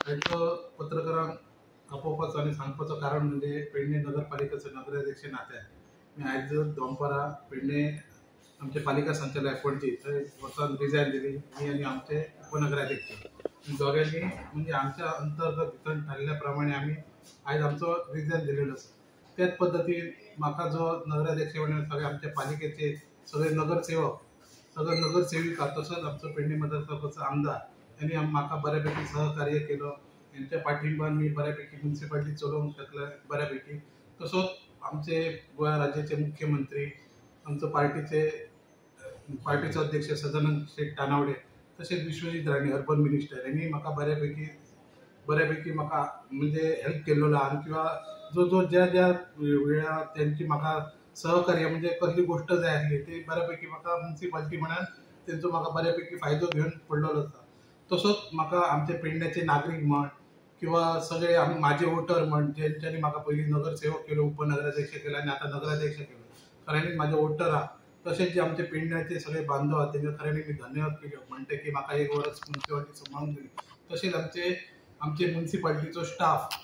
आयचो पत्रकारांक आपोवपाचो आनी सांगपाचो कारण म्हणजे पेडणे नगरपालिकेचो नगराध्यक्ष नात्यान मी आयज दोनपरां पेडणे आमचे पालिका संचालक पणजी थंय वचून रिजायन दिली मी आनी आमचे उपनगराध्यक्ष दोगांनी. म्हणजे आमच्या अंतर्गत भितर ठरल्या प्रमाणे आमी आयज आमचो रिजायन दिलेलो आसा. त्याच पद्दतीन म्हाका जो नगराध्यक्ष म्हणून सगळे आमच्या पालिकेचे सगळे नगरसेवक, सगळे नगरसेविका, तसोच आमचो पेडणे मतदारसंघाचो आमदार यांनी म्हाका बऱ्यापैकी सहकार्य केलं. यांच्या पाठिंबान मी बऱ्यापैकी म्युन्सिपाल्टी चलोवंक शकले बऱ्यापैकी. तसोच आमचे गोवा राज्याचे मुख्यमंत्री, आमचो पार्टीचो अध्यक्ष सदानंद शेट तानावडे, तशेंच विश्वजीत राणे अर्बन मिनिस्टर यांनी म्हाका बऱ्यापैकी बऱ्यापैकी म्हाका म्हणजे हेल्प केल्लो आहा. किंवा जो जो ज्या ज्या वेळार तेंची म्हाका सहकार्य म्हणजे कसली गोश्ट जाय आसली ती बऱ्यापैकी म्हाका म्युन्सिपाल्टी म्हणान तेंचो म्हाका बऱ्यापैकी फायदो घेवन पडलेलो आसा. तसोच म्हाका आमचे पेडण्याचे नागरीक म्हण किंवा सगळे म्हाजे वोटर म्हण जेंच्यांनी म्हाका पयलीं नगरसेवक केलो, उपनगराध्यक्ष केलो आनी आतां नगराध्यक्ष केलो, खऱ्यांनीच म्हाजे वोटर आहा. तशेंच जे आमचे पेडण्याचे सगळे बांधव आहा तेंचे खऱ्यांनी मी धन्यवाद केले म्हणटे की म्हाका एक वर्स म्युन्सिपाल्टी सांबाळून दिली. तशेंच आमचे आमचे म्युन्सिपाल्टीचो स्टाफ